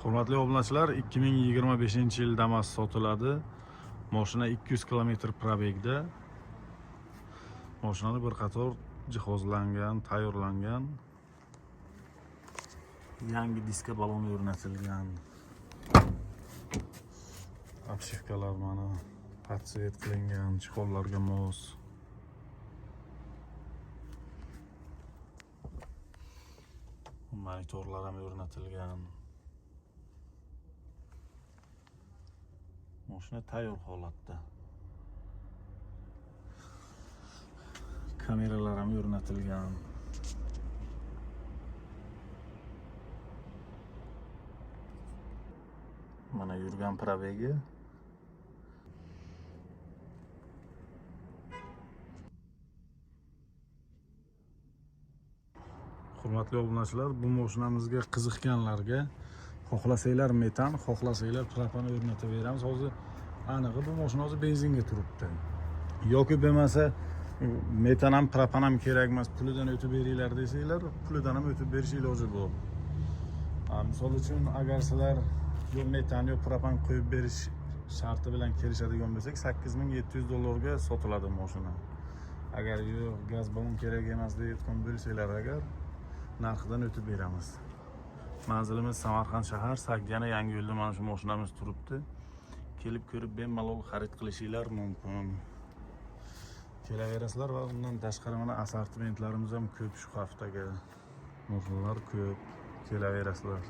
Hurmatli obunachilar, 2025-yil Damas sotiladi. Mashina 200 km пробег da. Mashinani bir qator jihozlangan, tayyorlangan. Yangi diska balon o'rnatilgan. Обшивка lar mana под цвет qilingan, чехол larga mos. Monitorlar ham o'rnatilgan. Mashina tayyor holatda. Kameralar ham o'rnatilgan. Mana yurgan пробег i. Hurmatli obunachilar, bu mashinamizga qiziqqanlarga xohlasanglar metan, xohlasanglar propan o'rnatib beramiz. Hozir anig'i bu mashina hozir benzinga turibdi. Yoki bo'lmasa metan ham propan ham kerak emas, pulidan o'tib beringlar desanglar, pulidan ham o'tib berish iloji bor. Misol uchun agar sizlar yo metan yo propan qo'yib berish sharti bilan kelishadigan bo'lsak, 8700 dollarga sotiladi mashina. Agar yo'q, gaz ballon kerak emas deyotgan bo'lsanglar agar, narxidan o'tib beramiz. Manzilimiz Samarqand shahar, Sagdiana yangi yo'lda mana shu mashinamiz turibdi. Kelib ko'rib bemalol xarid qilishinglar mumkin. Kelaverasizlar va undan tashqari mana assortimentlarimiz ham ko'p shu haftaga. Mashinalar ko'p. Kelaverasizlar.